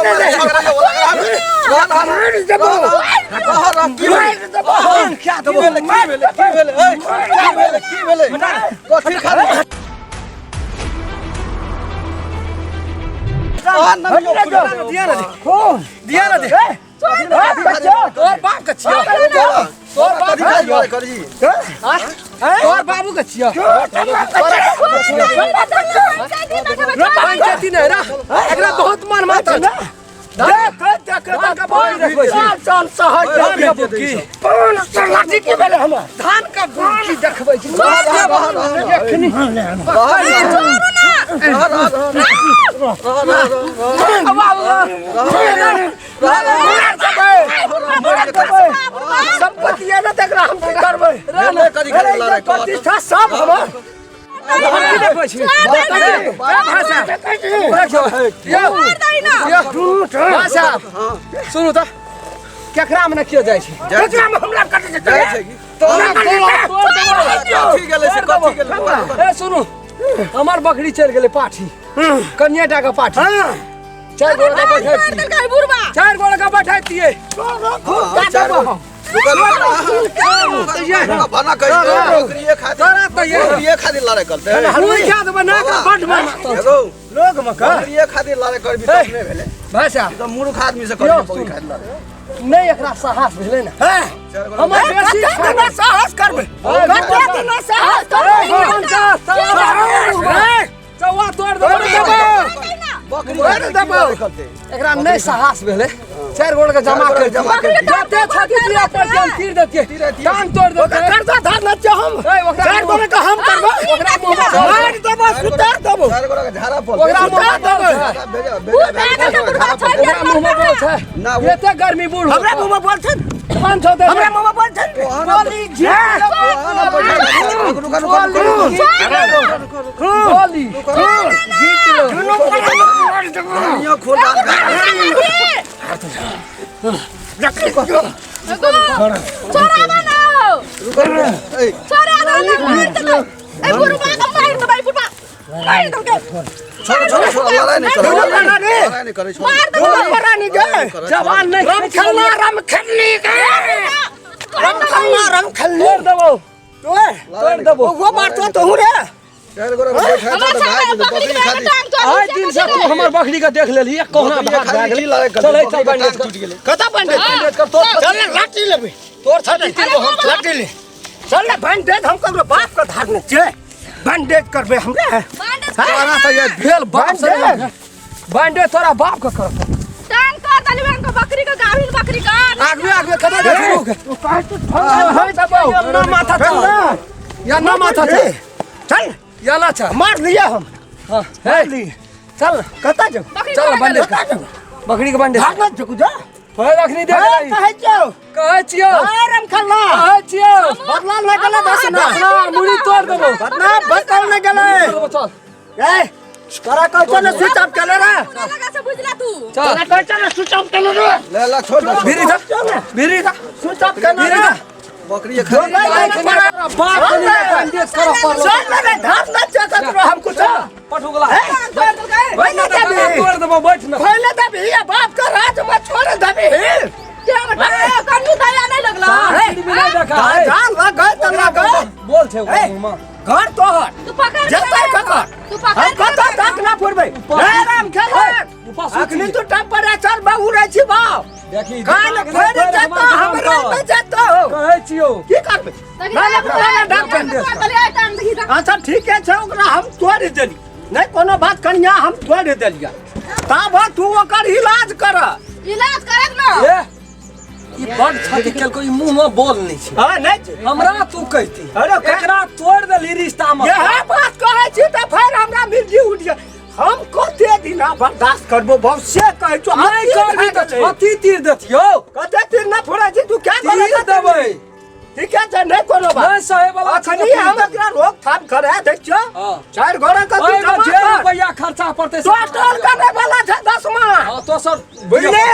मार देबो मार देबो क्या देबो की भेलै की भेलै ए की भेलै की भेलै कथी खाली दिया ना दे खून दिया ना दे तोर बाप के छियो तोर बाप के छियो तोर बाबू के छियो पंचायती नहीं रा एकरा बहुत मन मातल देख देख धान का बोरी देखबै छी चान सहज धान का बुक्की पान से लाठी के भेलै हमर धान का बुक्की देखबै छी देखनी संपत्ति है ना तकरा हम की करबै अरे प्रतिष्ठा सब हमर धान की देखबै छी भाई साहब सुनू तऽ केकरा में ने कियो जाइ छै केकरा में हमला कर देतै तोरा तोरा ए सुनू हमर बकरी चलि गेलै पाठी कनिया टा के पाठी चारि गोड़ा के बैठैतियै चारि गोड़ा के बैठैतियै तोरा तऽ ये हलुई खा देबै ना के बड मन लोग मका भाई साहब मूर्ख आदमी से करी बकरी खातिर लड़ाई नहि एकरा साहस भेलै ने हमर बेसी कते दिना साहस करबै कते दिना साहस करबै चौवा तोड़ देबै बकरी तोड़ देबौ। एकरा नहि साहस भेलै चारि गोड़ के जमा कर जमा कर जते छथि दिया पर हम तीर देतियै टांग तोड़ ओकरा देतियै कर्जा धार न छियै हम ए, ओकरा चारि गोरे के हम करबै ओकरा मुँह में बोल मार देबो सुतार देबो चारि गोड़ा के झाड़ा पड़तै। ओकरा मुँह में बोल छै। भेजा- भेजा- भेजा- झाड़ा पड़तै। ओकरा मुँह में बोल छै ना, वो- एते गर्मी बूढ़ हमरा मुँह में बोल छै 500 दे हमरा मुँह में बोल छै बोली जे ना बैठा रुक रुक रुक रुक रुक बोली जीत लो दुनू गोरे के मार देबो यो खोल डाल ए छोड़ो छोड़ो छोड़ो लड़ाई नहीं करो दुनू गोरा रे लड़ाई नहीं करो छोड़ो दुनू गोरा नी गे जवान नहीं राम खेलना राम खेलनी गे राम खेलना राम खेलनी तोड़ देबो ओए तोड़ देबो वो मारतो तोहू रे चारि गोड़ा के बैठा था तो भाग गेलै बकरी खातिर आइ दिन से तू हमर बकरी के देख लेलही कहुना बकरी भाग भए खातिर गेलै की लड़ाई करतै चल चल बकरी के बैंडेज टांग कर टूटि गेलै कतऽ बैंडेज बैंडेज कर तोर चल ने लाठी लेबै तोर छाती तीर हम लाठी ले चल ने बैंडेज हम ककरो बाप के धार नहि छियै बैंडेज करबै हमरा तोरा तऽ ये भेल बाप से बैंडेज तोरा बाप के करत आगवे आगवे कतऽ जाइ छी रुक तू कहै तू ठंडा ना माथा चल या ना माथा चल चल या ना चल मार लिया हम हाँ हे चल कतऽ जाउ चल बैंडेज कतऽ कर जाउ बकरी के बैंडेज भागना चुकू जा फेर अखनी देख ए, रही कहै छियौ कहै छियौ आराम खेलना कहै छियौ बदला नहि गेलै दस ना ना मुड़ी तोड़ देबो बदला बदल नहि गेलै देबो चल ए तोरा कहै छौ ने स्विच ऑफ केले रे चल तोरा कहै छौ ने स्विच ऑफ केले रे ले ले छोड़ दे भिरी था भिरी था स्विच ऑफ केले भिरी रे था बकरी खातिर बाप के बैंडेज करऽ पड़लो चल रे धार न चकत रहो हम कुछ पठुगला पहिले देबी तोड़ देबो बैठ ना पहिले देबी या बाप के राज में छोड़ देबी नहीं देखा है। जान लग गए त लग गए बोल छे ओकरा ए। मुँह में। घर तोहर जतै ककर हम कतऽ तक ना फुरबै हे राम खेल ऊपर सुति अखनी तू टेम्परेचर बहु रहै छी बाप देखी कान दिमाग फोड़ि नहि जेतो हमर हमरा दिमाग में जेतो कहै छियौ की करबै ना ना ना डॉक्टर अच्छा ठीके छै ओकरा हम तोड़ि देली नहि कोनो बात कनिया हम तोड़ि देलियै तब तू ओकर इलाज कर इलाज करत ना ए ई बड़ क्षति केलको ई मुंह में बोल नहीं छै हाँ नहि छै हमरा तू कहती अरे एकरा तोड़ देली रिश्ता में यह बात कहै छी तऽ फेर हमरा मिर्गी उठि गेल हम कते दिना बर्दाश्त करबो बहुत से कहै छौ हम नहीं की करबी भए तऽ गेलै? छाती तीर देतियौ कते तीर ना फोड़ै छी तू क्या तीर देबै ठीके छै नहि कोनो बात नहीं सहे वाला छै अखनी हम एकरा रोकथाम करा दै छियौ हाँ। चारि गोरे के तू ओहिमे जमा जे कर रुपैआ खर्चा पड़तै से टोटल करे वाला छै दसमा हाँ तो सर बुझले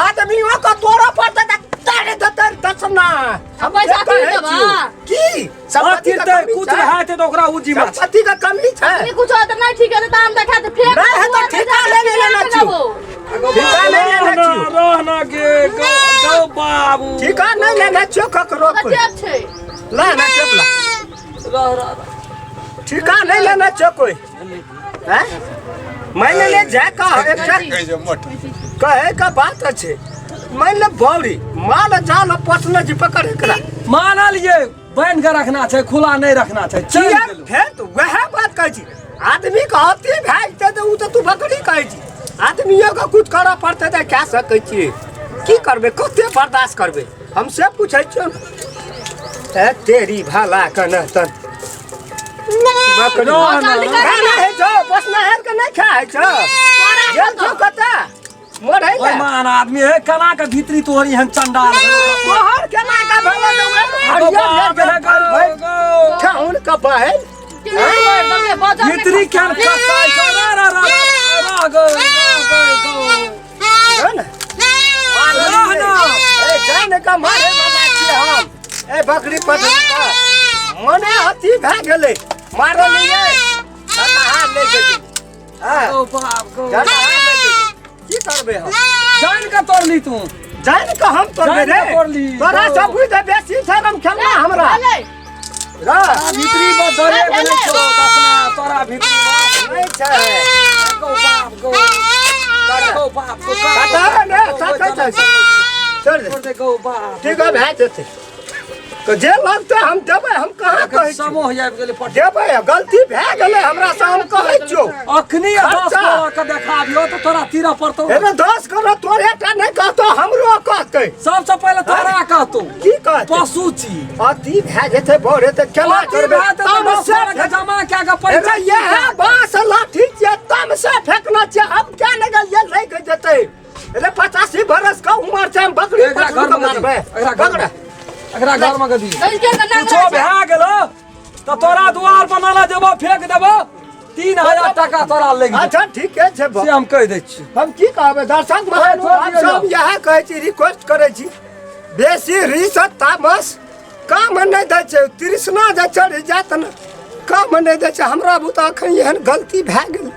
आदमियों के तोरा पड़तै तऽ तारे देतै दसमा हम पैसा से कहै तू देबा? छियौ। की संपत्ति तीर के तऽ कमी कुछ छै? रहै तऽ ओकरा ओ जिम्मा छै संपत्ति के कमी छै नहीं कुछ होता नहीं ठीक है तो हम देखा तो फेंक नहीं है तो ठेका ले लेना छियौ। ठीका नहि लेने छियौ। रहना गे गौ गौ बाबू। ठीका नहि लेने छियौ ककरो कोइ। छै। ला ना टेप ला। रह रह रह। ठीका नहि लेने छियौ कोइ। हैं? मानि ले जाय का एकटा कहे का बात अछि। मानि ले बौरी माल जाल पोसने छी पकड़ एकरा। मानलियै बान्हि के रखना छै, खुला नहि रखना छै। चलि किया गेलौ। फेर तऽ वएह बात कहै छी, आदमी के अति भए जेतै तऽ ओ तऽ तू बकरी कहै छी। आदमियो के कुछ करऽ पड़तै तऽ कए सकै छियै। की करबै, कते बर्दाश्त करबै, हम से पूछै छियौ ने। ए तेरी भला कने तन बकरी ना, ना। ना, ना, हे छौ, पोसनाहर के नहि खाइ छौ। गेल छौ कतऽ? मरै ओहि ले। महान आदमी है केना के भीतरी तोहर एहन चंडाल भेलौ? तोहर केना के भेलौ तऽ उएह गौ हरियर बाप भेल रे गौ, भरि गौ। ठेहुन के बहल। भीतरी केहन कसाइ छौ? रा रा रा रा गौ, रा गौ, गौ। है ने? रह ना। ए जान के मारे वाला छियै हम। ए बकरी पटरी के मने अथी भए गेलै, मारलियै हाथ ले गेलै। हाँ। गौ बाप गौ। झंडा हाथ ले गेलै। की करबै हम? जान के तोड़ली तू। जान के हम तोड़बै जान रे। के तोड़ली। तोरा सब बुझ बेसी शरम खेलना हमरा। रह। भीतरी में डरे गेलै छौ दसना तोरा भीतरी में। नहि छै। गौ बाप गौ। गौ बाप गौ। कटा ने सकै छै। छोड़ दे। छोड़ दे गौ बाप। ठीक है भए जेतै। तऽ जे लगतै हम देबै, हम कहाँ कहै छी। समूह आबि गेलै पट। देबै, गलती भए गेलै हमरा से, हम कहै छियौ। अखनी 10 खर्चा। गोरा के देखाबियौ तऽ तोरा तीरऽ पड़तौ। हे रे 10 करोड़ तोरे टा नहि कहतौ, हमरो कहतै। सबसँ पहिले तोरा कहतौ। की कहतै? पशु छी। अति भए जेतै बड़े तऽ केना अति करबै? भए जेतै तऽ तम 10 से गोरा के जमा कए के हे रे पैसा इएह बाँस लाठी छियै, तम से फेकना छियै, हम क्या नहि गेलियै लागि जेतै। रे 85 बरस के उमर छै, हम बकरी एकरा पशु घर के में मारबै। एकरा घर पकड़। एकरा घर में गदी। कुछो भए गेलो तऽ तोरा दुआर पर नाला जेबो फेंक देबो, 3000 टाका तोरा लागि जेतौ। अच्छा ठीके छै। से हम कहि दै छी। हम की कहबै दर्शक महानुभाव छोड़ दियौ। सब इएह कहै छी, रिक्वेस्ट करै छी, बेसी रिस तामस काम नहि दै छै। तृष्णा जे चढ़ि जायत ने काम नहि दै छै। हमरा बुता एखन एहन गलती भए गेल,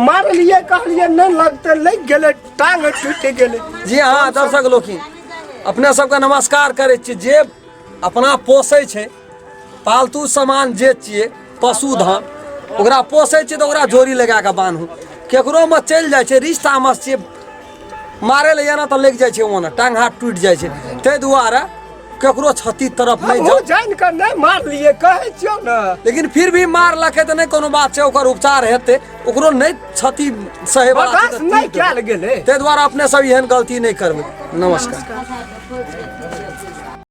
मारलियै कहलियै नहि लगतै, लागि गेलै, टांग टूटि गेलै। जी हाँ दर्शक लोकिन, अपने सबके नमस्कार करै छी। जे अपना पोसै छै पालतू सामान जे छियै पशुधन, ओकरा पोसै छियै तऽ ओकरा जोड़ी लगा कऽ बान्हू। केकरोमे चलि जाइ छै रिस तामस छियै, मारै लए एना तऽ लागि जाइ छै ओना, टांग हाथ टूटि जाइ छै। ताहि दुआरे केकरो क्षति तरफ नहि हमहूँ जाउ। जानि कऽ नहि मारलियै, कहै छियौ ने। लेकिन फिर भी मारलकै तऽ नहि कोनो बात छै, ओकर उपचार हेतै, ओकरो नहि क्षति सहै बला छै बर्दाश्त तऽ नहि ठीक कयल गेलै। ताहि दुआरे अपने सब एहन गलती नहि करबै। नमस्कार।